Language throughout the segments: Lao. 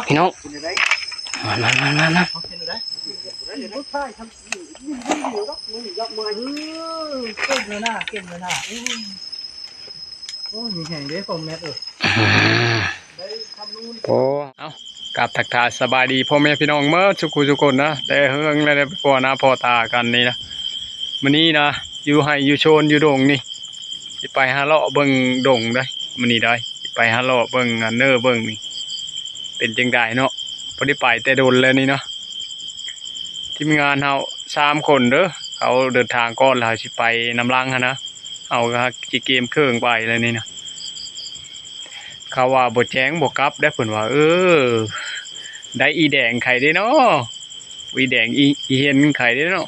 ພີ່ນ້ອງ ມາໆໆໆ ເອົາກິນໄດ້ ກິນບໍ່ໄດ້ ກິນບໍ່ໄດ້ ເອີ ເກັບແລ້ວນະ ເກັບແລ້ວນະ ໂອ້ຍ ໂອ້ຍ ມີແຮງເດ້ພໍ່ແມັດເອີຍ ອືມ ໄດ້ຄຳຮູ້ ໂອ້ ເອົ້າ ກາບທັກທາຍສະບາຍດີພໍ່ແມ່ພີ່ນ້ອງເໝິດສຸຂູສຸຄົນນະ ແຕ່ເຮິງແລ້ວໄດ້ໄປພໍ້ໜ້າພໍ້ຕາກັນນີ້ນະ ມື້ນີ້ນະ ຢູ່ໄຮ່ຢູ່ໂຊນຢູ່ດົງນີ້ ຊິໄປຫາເລາະເບິ່ງດົງເດ້ ມື້ນີ້ໄດ້ ຊິໄປຫາເລາະເບິ່ງອັນເນີເບິ່ງນີ້ ເປັນຈັ່ງໃດເນາະ ບໍ່ໄດ້ໄປແຕ່ດົນແລ້ວນີ້ເນາະ ທີມງານເຮົາສາມຄົນເດີ ເຂົາເດີນທາງກ່ອນ ແລ້ວເຮົາຊິໄປນຳຫຼັງຫັ້ນນະ ເຮົາກໍຊິກຽມເຄື່ອງໄປແລ້ວນີ້ນະ ເຂົາວ່າບໍ່ແຈ້ງບໍ່ກັບເດ້ ເພິ່ນວ່າ ເອີ ໄດ້ອີ່ແດງໄຄເດ້ເນາະ ອີ່ແດງ ອີ່ ອີ່ເຫັນໄຄເດ້ເນາະ.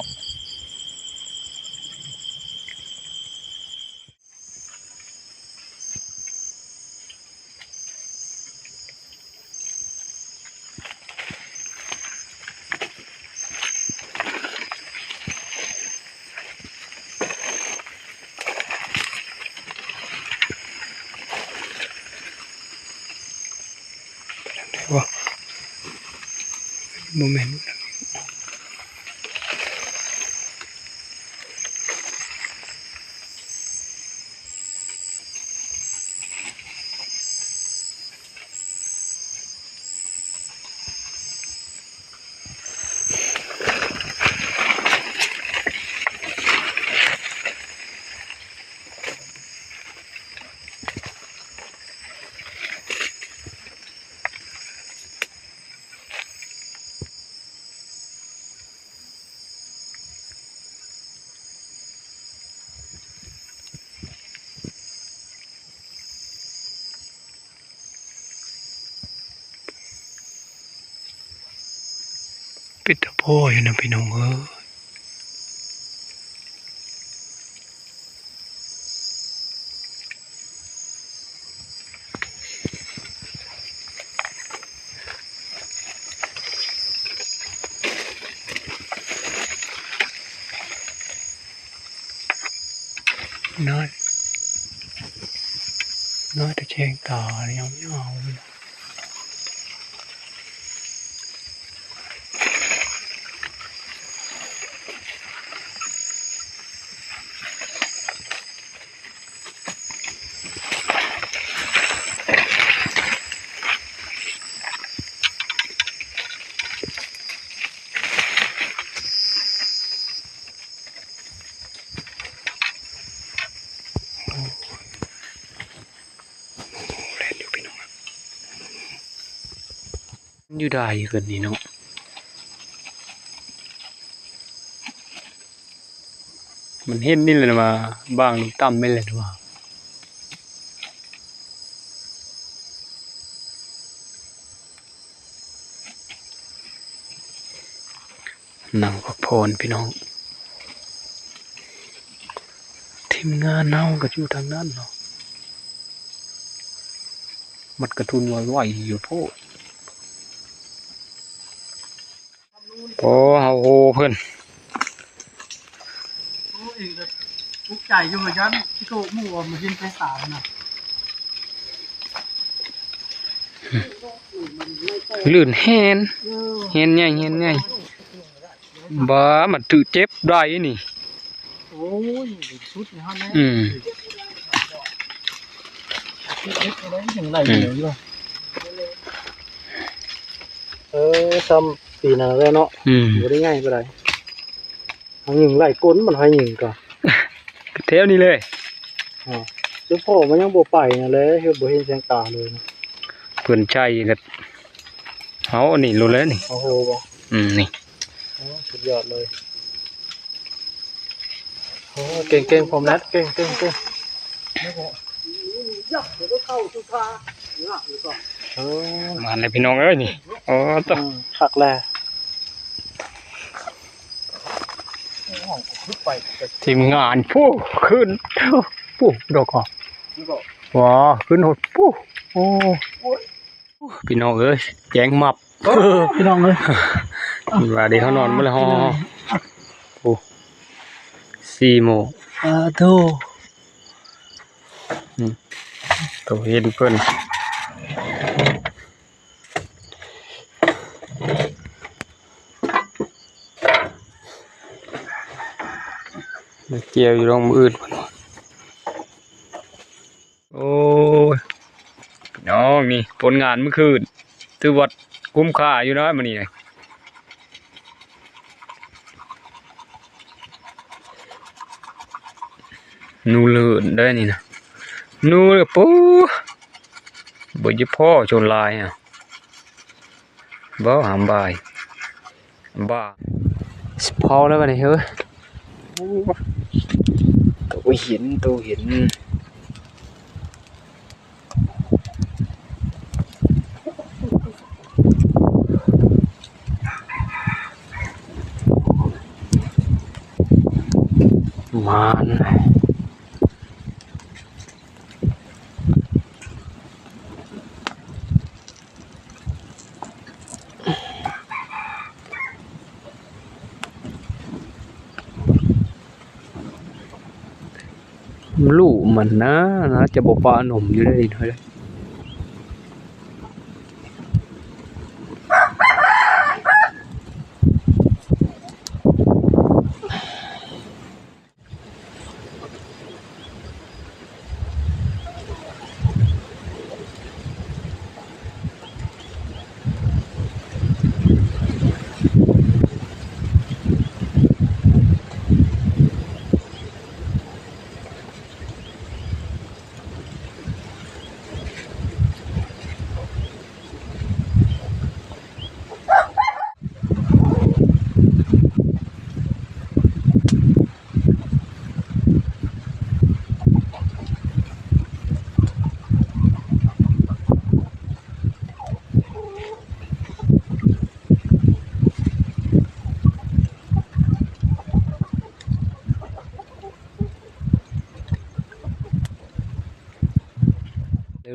ໄດ້ບໍ່? ບໍ່ແມ່ນ. ເປັນຕາພໍ້ຢູ່ນະພີ່ນ້ອງເອີຍ. ນ້ອຍ ນ້ອຍແຕ່ແຈງຕາຍາວໆ. ໂອ້ ແລ່ນຢູ່ພີ່ນ້ອງ ຢູ່ໄດ້ຄືນນີ້ເນາະ ມັນເຫັນນີ້ແຫຼະວ່າ ບາງລູກຕ່ຳແມ່ນແຫຼະວ່າ. ນັ່ງພັກຜ່ອນພີ່ນ້ອງ ທີມງານເຮົາກໍຢູ່ທາງນັ້ນເນາະ ມັດກະທຸນໄວໆຢູ່ໂພດ ໂອ້ ເຮົາໂຫເພິ່ນ ໂອ້ຍ ອຸກໃຈຢູ່ວ່າຢ້ານຊິໂຕໝູ່ມາກິນໄປສານນະ. ລື່ນແຮນ ເອີ ແຮນໃຫຍ່ ແຮນໃຫຍ່ ບ້າ ມັນຖືກເຈັບໄດ້ນີ້ ໂອ້ຍ ສຸດນີ້ຫັ້ນແຫຼະ ອືມ ເຈັບໄດ້ຈັ່ງໄຫຼຢູ່ ເອີ ຊ່ຳປີນັ້ນແຫຼະເນາະ ອືມ ບໍ່ໄດ້ໃຫຍ່ປານໃດ. ເຮົາຍິງໄລ່ກົ້ນມັນໃຫ້ຍິງກໍ ແຖວນີ້ເລີຍ ອໍ ຄືພໍ່ມັນຍັງບໍ່ໄປນັ້ນແຫຼະ ຄືບໍ່ເຫັນແສງຕາເລີຍນະ ເພິ່ນໃຊ້ກໍເຮົາອັນນີ້ໂລດແລ້ວນີ້ ໂອ້ໂຫ ບໍ່ ອືມ ນີ້ ໂອ້ ສຸດຍອດເລີຍ ໂອ້ ເກັ່ງໆ ພໍ່ແມັດ ເກັ່ງໆ ເກັ່ງ ເອີ ມາແລ້ວພີ່ນ້ອງເອີຍ ນີ້ ໂອ້ ຕະ ອືມ ຄັກແລ້ວ ທີມງານ ຜູ້ຂຶ້ນ ຜູ້ດອກ ວ້າ ຂຶ້ນຮອດ ຜູ້ ໂອ້ ໂອ້ຍ ພີ່ນ້ອງເອີຍ ແຈ້ງມັບ ໂອ້ ພີ່ນ້ອງເອີຍ ວ່າເດ້ ເຮົານອນມື້ລະ ຮໍ ພີ່ນ້ອງ ໂອ້ ສີ່ໂມງ ອາໂທ ອືມ ໂຕເຫັນເພິ່ນ ໄປກ່ຽວຢູ່ດອກມື້ອື່ນພຸ້ນ. ໂອ້ຍ ພີ່ນ້ອງ ນີ້ຜົນງານມື້ຄືນ ຖືວ່າຄຸ້ມຄ່າຢູ່ນະມື້ນີ້ນະ. ໜູເລີນໄດ໋ນີ້ນະ ໜູ ໂອ້ ບໍ່ຈະພໍ້ຊົນຫຼາຍ ບໍ່ຫາມບາຍ ບ້າ ຊິເຜົາແລ້ວບັດນີ້ເຮີ້ຍ. ໂອ້ ໂຕເຫັນ ໂຕເຫັນ ມານ. ລູກມັນນະ ໜ້າຈະບໍ່ປະນົມຢູ່ເດ້.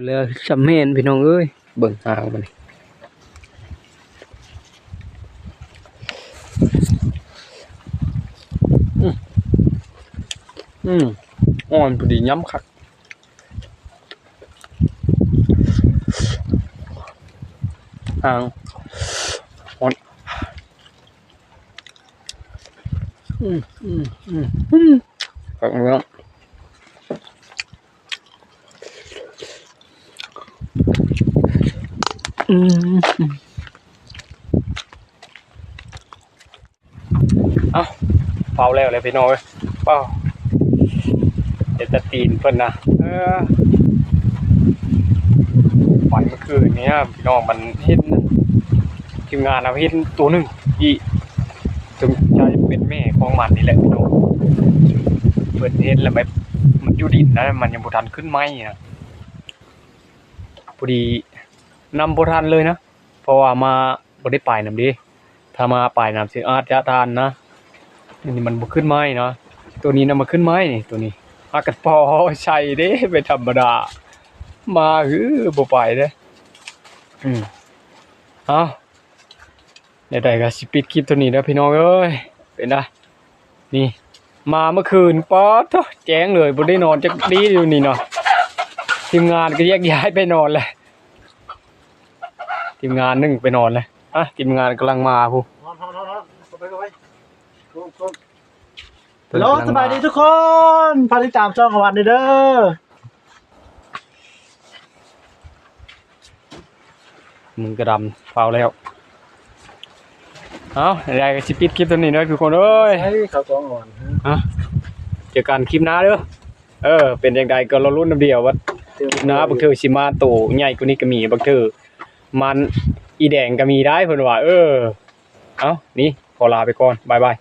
ເຫຼືອໆ ຊ່ຳແມ່ນ ພີ່ນ້ອງເອີຍ ເບິ່ງຫາງມັນ ອືມ ອ່ອນພໍດີ ຫຍ້ຳຄັກ ຫາງ ອ່ອນ. ອືມ ອືມ ອືມ ອືມ ຄັກເນາະ ອືມ ອືມ. ເອົ້າ ເຜົາແລ້ວແຫຼະພີ່ນ້ອງເອີຍ ເປົ່າ ເຫັນແຕ່ຕີນເພິ່ນນະ ເອີ ໄຟເມື່ອຄືນນີ້ພີ່ນ້ອງ ມັນເຫັນ ທີມງານເຮົາເຫັນໂຕໜຶ່ງອີກ ສົງໄສເປັນແມ່ຂອງມັນນີ້ແຫຼະພີ່ນ້ອງ ເພິ່ນເຫັນແລ້ວແບບ ມັນຢູ່ດິນນະ ມັນຍັງບໍ່ທັນຂຶ້ນໄມ້ນະ ພໍດີນຳບໍ່ທັນເລີຍນະ ເພາະວ່າມາ ບໍ່ໄດ້ປາຍນຳເດ້ ຖ້າມາປາຍນຳຊິອາດຈະທັນນະ ອັນນີ້ມັນບໍ່ຂຶ້ນໄມ້ເນາະ ໂຕນີ້ນະ ມັນຂຶ້ນໄມ້ນີ້ ໂຕນີ້ ຫາກັນພໍໃສ່ເດ້ ເປັນທຳມະດາ ມາຄືບໍ່ໄປເດ້ ອືມ ເອົ້າ ແນວໃດກໍຊິປິດຄລິບເທົ່ານີ້ເດີພີ່ນ້ອງເອີຍ ເປັນໃດ ນີ້ ມາເມື່ອຄືນ ປາດໂທ້ ແຈ້ງເລີຍ ບໍ່ໄດ້ນອນຈັກດີຢູ່ນີ້ເນາະ ທີມງານກໍແຍກຍ້າຍໄປນອນແລ້ວ ທີມງານໜຶ່ງໄປນອນແລ້ວ ອ່ະ ທີມງານກຳລັງມາພຸ້ນ ນອນ ນອນ ນອນ ເຂົ້າໄປ ເຂົ້າໄປ ໂຊນ ໂຊນ ເພິ່ນກຳລັງມາ ໂລ ສະບາຍດີທຸກຄົນ ຝາກຕິດຕາມຊ່ອງຂອງວັນເດີ. ມຶງກະດຳ ເຜົາແລ້ວ ເອົ້າ ໃດໆ ກໍຊິປິດຄລິບເທົ່ານີ້ເດີທຸກຄົນເອີຍ ເອົາຂອງອ່ອນ ຮະ ເຈີກັນຄລິບໜ້າເດີ ເອີ ເປັນຈັ່ງໃດກໍລໍລຸ້ນນຳດຽວວ່າ ຄລິບໜ້າບັກເທີຊິມາໂຕໃຫຍ່ກວ່ານີ້ກໍມີ ບັກເທີມັນອີແດງກໍມີໄດ໋ ເພິ່ນວ່າ ເອີ ເອົ້າ ນີ້ ຂໍລາໄປກ່ອນ ບາຍບາຍ.